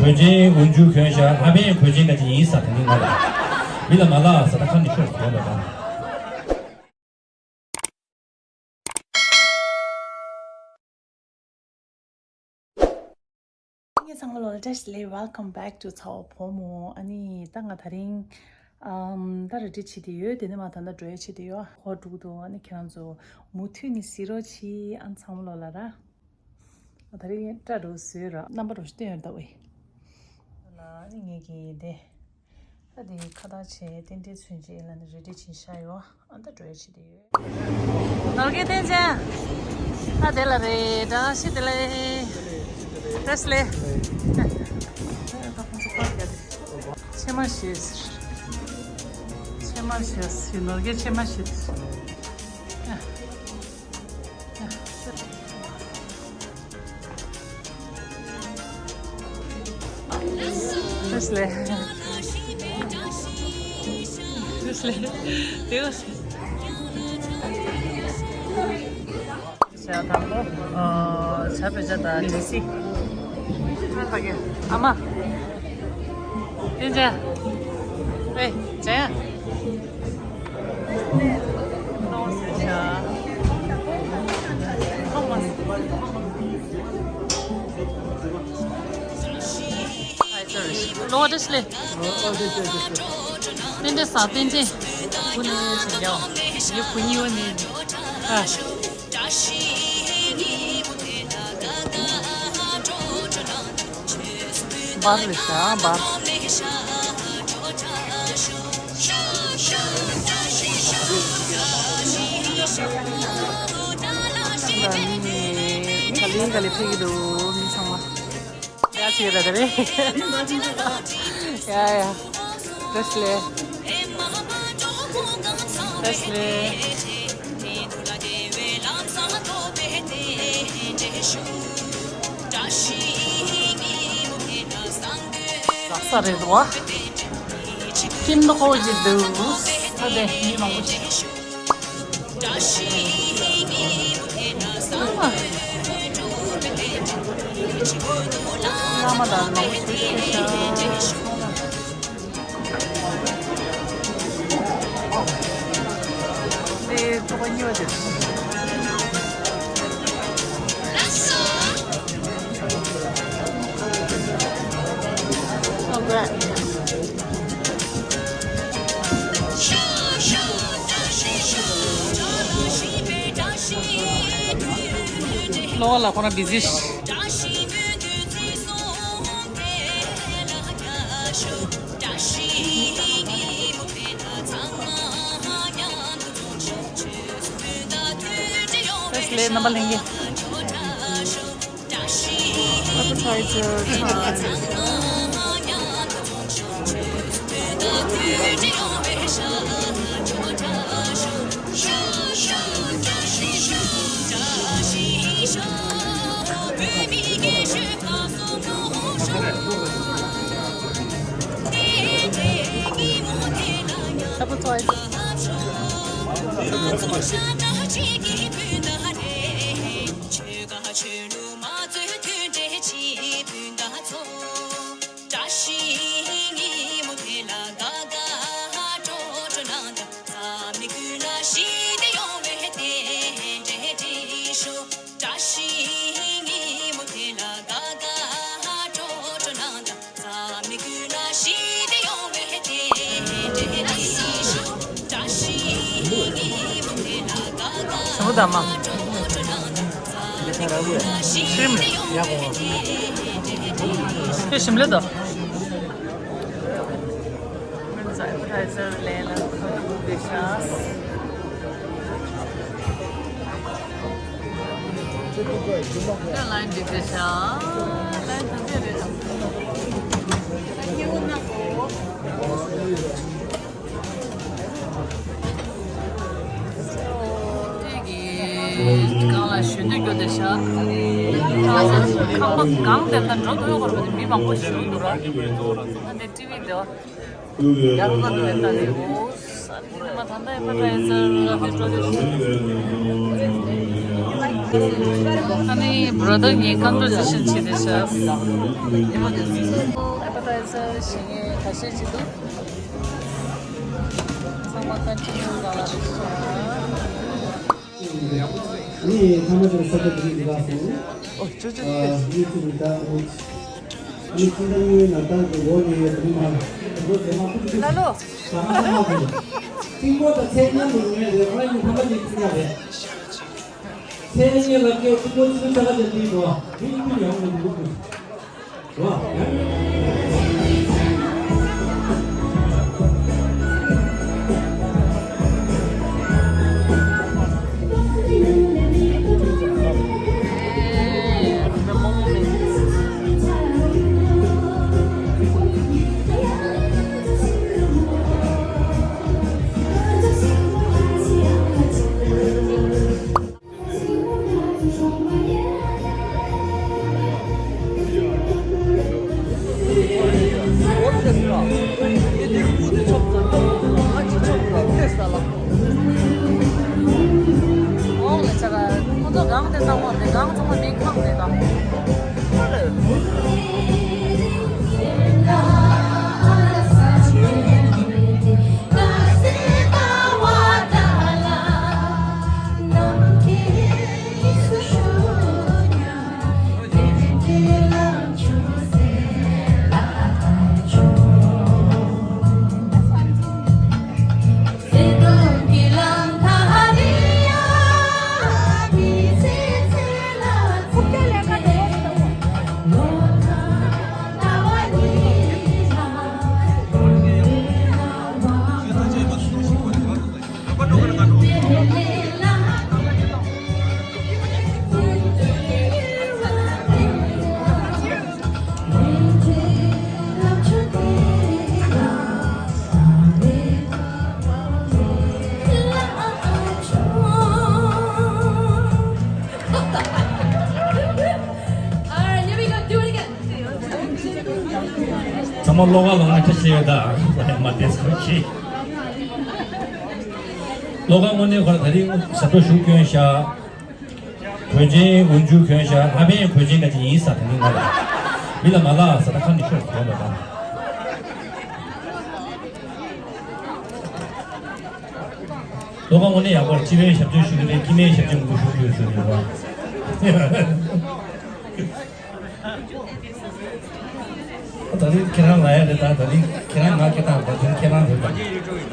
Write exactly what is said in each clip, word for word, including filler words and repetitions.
གོས་ཆེན་འོན་ཆུ་གྱོན་ཤག་ལྷ་པའི་གོས་ཆེན་ག་ཅི་ཡིན་ས་དེ་ནི་ང་ལ་མི་ལ་མ་ལགས་ས་ད་ཁ་ནས་ཤོར་སོང་ལ་ད། ངས་ཚང་མ་ལོ་ལ་བཀྲ་ཤིས་བདེ་ལེགས། Welcome back to ཚ་བ་བུ་མོ། ཨ་ནི་ད་ང་དེ་རིང་ཨམ་ད་ར་ཏི་བྱེད་དེ་ཡོད། དེ་ནས་མ་ད་ད་འགྲོ་ཡ་བྱེད་དེ་ཡོད། ཧོ་འགྲུག་འདུག་ཨ་ནི་ཁྱེད་རང་ཚོ་མུ་མཐུད་ནས་གཟིགས་རོགས་གྱིས། ཨ་ཚང་མ་ལོ་ལ་ར། ཨ་དེ་རིང་སྐྲ་རུ་བཟོས་ར་རྣམ་པ་རུ་སྟོན་ཡོད་ད་ཝེ། ལ་ཨ་ནི་ངེད་ཀྱི་དེ། ད་དེ་ཁ་བཏགས་བྱས་རྟེན་འབྲེལ་ཚུན་ཆད་ལ་ནི་རེ་འདྲེ་བྱིན་ཤ་ཡོ། ཨ་ད་འགྲོ་ཡ་བྱེད་དེ་ཡོད། ནོར་གྱི་རྟེན་ཅན། ཨ་དེ་ལ་རེད་ད་ཤི་དེ་ལ། བཀྲ་ཤིས་བདེ་ལེགས། ཕྱེ་མར་བཞེས། ཕྱེ་མར་བཞེས། ནོར་གྱི་ཕྱེ་མར་བཞེས། བཀྲ་ཤིས་བདེ་ལེགས། བཀྲ་ཤིས་བདེ་ལེགས། དེ་བ། ཇ་དང་པོ། ཨ་ཇ་བེ་ཇ་དང་འབྲས་སིལ། ཨ་མ། དེ་ཇ། ཨེ་ཇ་ཡ། ལོ་བ་བཀྲ་ཤིས་བདེ་ལེགས། རྟེན་འབྲེལ་བཟང་། རྟེན་འབྲེལ། ཁུ་ནི་བྱིན་རྒྱ་བ། ཡེ་ཁུ་གཉིས་པ་ནི། ཨ། འབར་རེད་ཤག་འབར། ད་ནི་ག་ལེ་ག་ལེ་ཕེབས་ཀྱི་འདུག་མི་ཚང་མ། ཡ་ཆེ་ར་དེ་རེད། ཡ་ཡ། བཀྲ་ཤིས་བདེ་ལེགས། བཀྲ་ཤིས་བདེ་ལེགས། ལགས་ས་རེད་བ། ཀིན་ཧོ་ཇི་འདུག་ས་དེ་མི་མང་པོ་ཞིག་ལོ་ལ་ཁོ་རང་བི་ཟི། བཀྲ་ཤིས་བདེ་ལེགས་རྣམ་པ་ལྷན་རྒྱས། Appetizer time. Appetizer. ཞིམ་པོ་དང་མ། ཤིམ། ཡ་གོ། ཁྱོད་ཞིམ་ལེ་དོ། མི་ཚོ་ཨེ་པི་ཊའི་ཛར་ལས་ལ་ཁོ་ཐུག་དགོས་ཤག་ལ་ཡིན་འགྲིག་གི་ཤག་ལ་ཡིན་ཐུག་གི་རེད། ཁྱེད་ཀྱིས་གང་ལ་ཞུ་འདོད་རྒྱུ་དེ་བྱ། ཁང་པ་གང་དེ་ལ་འགྲོ་འདོད་ཡོད་རེད་པ། མི་མང་པོ་ཞིག་འདུག་ར། ཨ་ནི་ཊི་ཝི་དེ་བ། ཡག་པོ་འདུག་ལས་ད་ནི་འོ། ཨ་ནི་མ་ད་ལྟ་ཡི་པ་ཏྲ་ཡི་ཟེར་ལ་དེ་འགྲོ་དེ་ཞུ། ཨ་ནི་བྲོ་དར་གཉིས་ཀོན་བར་ཟེ་ཤན་བྱས་ཏེ་ཤག་ཨེ་པ་ཏའི་ཛར་ཞིག་ངས་ཁ་ཤས་ཅིག་འདུག་ཚང་མ་ཀོན་ཊི་ནིའུ་གནང་བ་རེད་ཤག་ནི་ཐ་མ་དེར་ས་ཆ་དེ་རིགས་འདི་ལ་སོང་། ཨོ་ཅོ་ཅོ་ཨ་ཅོ་ཅོ། ནི་ཅི་རིགས་ད་ཨོ་ནི་ཅི་ད་ཉོས་ན་ད་གི་ལོ་ནི་ཡོད་དུ་མ་ལོ་དེ་མ་ཁུ་ཅི་ལ་ལོ། ས་མ་ས་མ་དེ་ཏིང་པོ་ད་ཚེ་ཉམས་དུ་ངས་རེ་ཁོ་ར་ཉི་ཐ་མ་ཅིག་ཏིང་ཡ་རེད། ཚེ་ཉེ་ལ་སྐྱེ་ཏིང་པོ་ཅི་ད་ཆ་ཅན་ཏིང་པོ་མི་ཉི་ཡོང་ནི་འདུག All right, here we go. Do it again. ཚང་མ་བློ་དགའ་ལ་ང་ཁྲ་ཤེས་ཡོད་ད། མ་བལྟས་སོ་ཤི། བློ་དགའ་དངོས་གནས་ཁོ་ད་རིང་ཟ་འཕྲོ་ཞུགས་སྐྱོན་ཤག་གོས་ཆེན་འོན་ཆུ་གྱོན་ཤག་ལྷ་པན་གོས་ཆེན་ག་ཅིག་ཡིན་ས་དེ་ནི་ང་ལ། མི་ལ་མ་ལ་ས་ད་ཁ་ནི་ཤོར་གྱོན་པ་དང་། བློ་དགའ་དངོས་གནས་ཡག་པོ་རེད། སྤྱི་པའི་ཞབས་ཕྱི་ཞུ་གི་རེད། སྐྱེ་དམན་ཞབས་ཕྱི་མང་པོ་ཞུ་རྒྱུ་ཞུ་ཡོད་པ། ད་རིང་ཁྱེད་རང་ལ་ཡ་རེད། ད་ད་རིང་ཁྱེད་རང་ང་སྐད་བཏང་ད་དུང་ཁྱེད་རང་རེད་ད།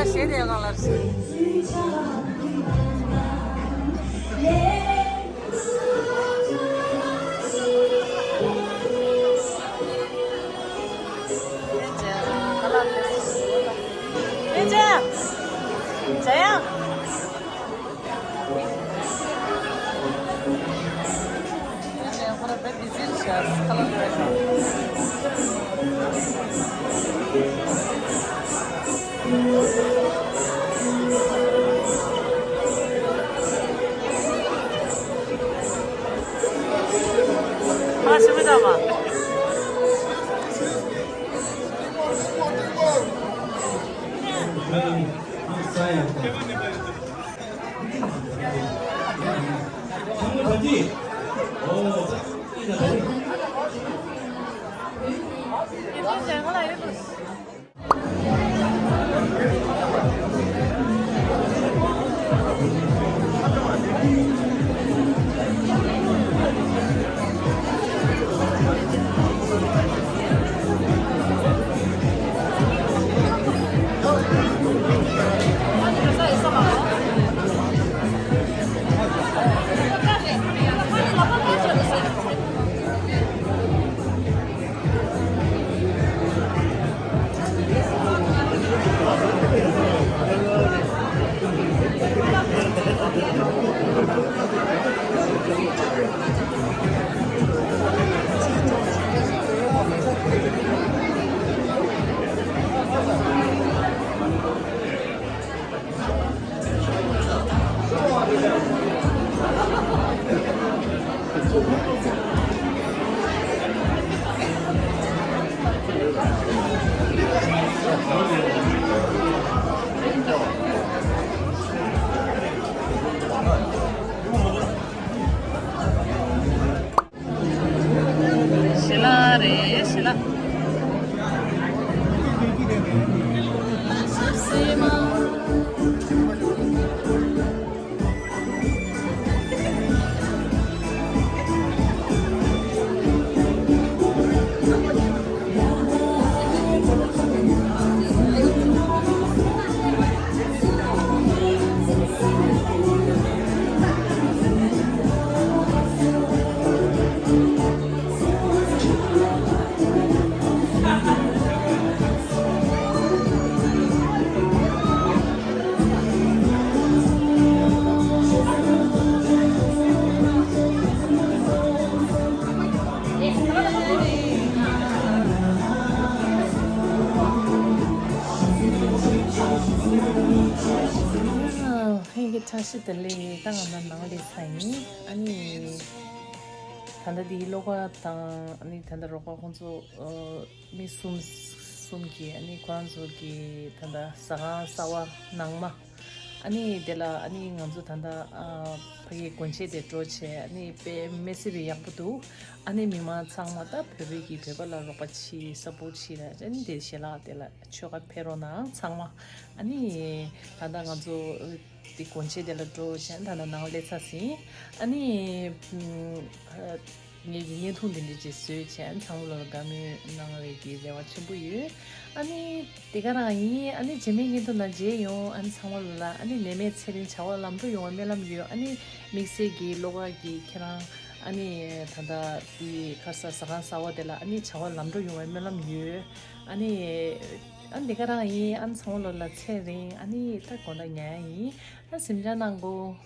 གཞས་དེ་གང་ལ་རེད། ཞལ་ལག་རེད། ཞལ་ལག་ཨ། ཧེ་གི་བཀྲ་ཤིས་བདེ་ལེགས། ད་ང་ནང་ནང་སླེབས་ཚར་ཡིན། ཨ་ནི། ད་ལྟ་འདི་བློ་དགའ་དང་ཨ་ནི་ད་ལྟ་རོགས་པ་ཁོང་ཚོ་ཨ། མི་གསུམ་གསུམ་གྱིས་ཨ་ནི་ཁོ་རང་ཚོ་གི་ད་ལྟ་ཟ་ཁང་གསར་པ་ནང་མ། ཨ་ནི་དེ་ལ་ཨ་ནི་ང་ཚོ་ད་ལྟ་ཨ། ཕ་གིའི་སྒོ་འབྱེད་དེ་འགྲོ་བྱས། ཨ་ནི་དཔེ་མི་སྲིད་པའི་ཡག་པོ་འདུག་ཨ་ནི་མི་མང་ཚང་མ་ད་བོད་པའི་གི་བོད་པ་ལ་རོགས་པ་བྱེད། སཔོརྚ་བྱེད་ལ། ཨ་ནི་དེ་ཞལ་ལག་དེ་ལ་མཆོད་ཁ་ཕེབས་རོགས་གནང་ཚང་མ། ཨ་ནི་ད་ལྟ་ང་ཚོ་དེ་སྒོ་འབྱེད་དེ་ལ་འགྲོ་བྱས། ད་ལྟ་ནང་སླེབས་ཚར་ཟིན། ཨ་ནི་ཨ། ངེད་ཀྱི་བརྙན་ཐུང་འདི་འདྲ་ཅིག་བཟོས་བྱས། ཨ་ནི་ཚང་མ་ལ་དགའ་མོས་གནང་བའི་གི་རེ་བ་ཆེན་པོ་ཡོད། ཨ་ནི་དེ་ག་རང་ཡིན། ཨ་ནི་རྗེས་མའི་བརྙན་ཐུང་ནང་མཇལ་ཡོང་། ཨ་ནི་ཚང་མ་ལ་ཨ་ནི་ནད་མེད་ཚེ་རིང་བྱ་བ་ལམ་འགྲོ་ཡོང་བའི་སྨོན་ལམ་ཡོད། ཨ་ནི་དམིགས་བསལ་གྱི་བློ་དགའ་གི་ཁྱེད་རང་ཨ་ནི་ད་ལྟ་དེ་ཁ་ས་ཟ་ཁང་གསར་པ་དེ་ལ་ཨ་ནི་བྱ་བ་ལམ་འགྲོ་ཡོང་བའི་སྨོན་ལམ་ཡོད། ཨ་ནི་ཨ་ནི་དེ་ག་རང་ཡིན། ཨ་ནི་ཚང་མ་ལ་ཚེ་རིང་། ཨ་ནི་ད་དགོང་དག་ཉལ་ཡ་ཡིན། ཨ་གཟིམ་འཇག་གནང་གོ།